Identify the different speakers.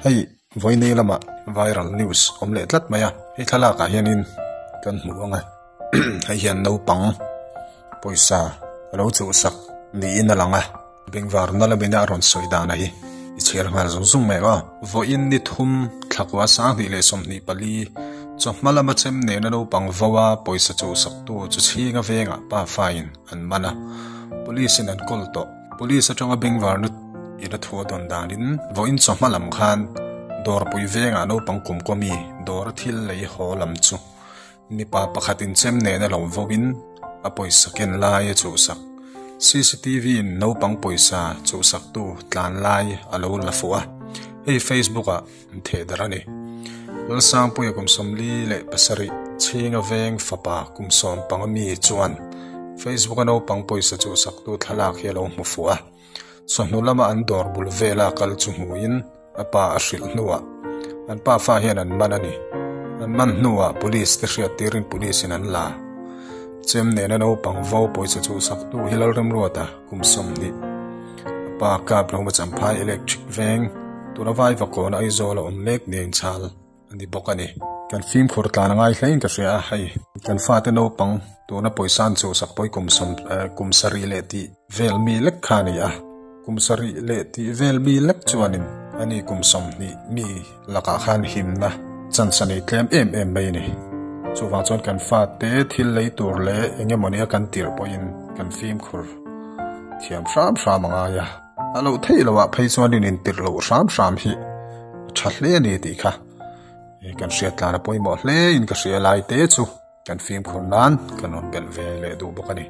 Speaker 1: Hei vawiinei lama viral news awm leh tlat mai a, hei thlalakah hianin kan hmu ang a, hei hian naupang pawisa a lo chhuhsak niin a lang a, bengvarna lamina a rawn sawi dan a hi i chhiar nghal zung zung mai ang aw. Vawiin ni thum thlakua 2024 chawhma lama chem nena naupang vo a pawisa chhuhsaktu chu chhinga vengah pa faiin an man a, police in an kawl tawh. Police atanga bengvarna in a thu a dawn danin vawiin chawhma lam khan dawrpui vengah naupang kum kawmi dawra thil lei haw lam chu mipa pakhat in chem nena lo vawin a pawisa ken lai a chhuhsak. CCTV in naupang pawisa chhuhsaktu tlan lai a lo la fuh a, hei Facebook ah an theh darh a ni. Lalsangpuia kum 47 chhinga veng fapa kum 15 mi chuan Facebook a naupang pawisa chhuhsaktu thlalak hi a lo hmu fuh a. Chawhnu lama an dawr bul vela kal chu hmuin a pa a hrilh hnuah an pa fa hian an man a ni. An man hnuah police te hriat tirin police in an la. Chem nena naupang vo pawisa chhuhsaktu hi Lalremruata kum 20 a pa kap lo Champhai electric veng tuna Vaivakawn Aizawl a awm mek nen chhal a ni bawk a ni. Kan fimkhur tlan a ngai hlein ka hria a, hei kan fate naupang tuna pawisa an chhuhsak pawh hi kum sawm kum sarih leh tih vel mi lek kha a ni a, kum sarih leh tih vel mi lek chuanin ani kum 20 mi lakah khan himna chance a nei tlem em em mai a ni. Chuvang chuan kan fate thil lei tur leh eng emawni a kan tirh pawhin kan fimkhur thiam hram hram a ngai a. A loh theih loh ah phei chuan in intirh loh hram hram hi a tha hle a ni tih kha kan hriat tlan a pawimawh hle in ka hria lai te chu kan fimkhur nan kan rawn belh ve leh duh bawk a ni.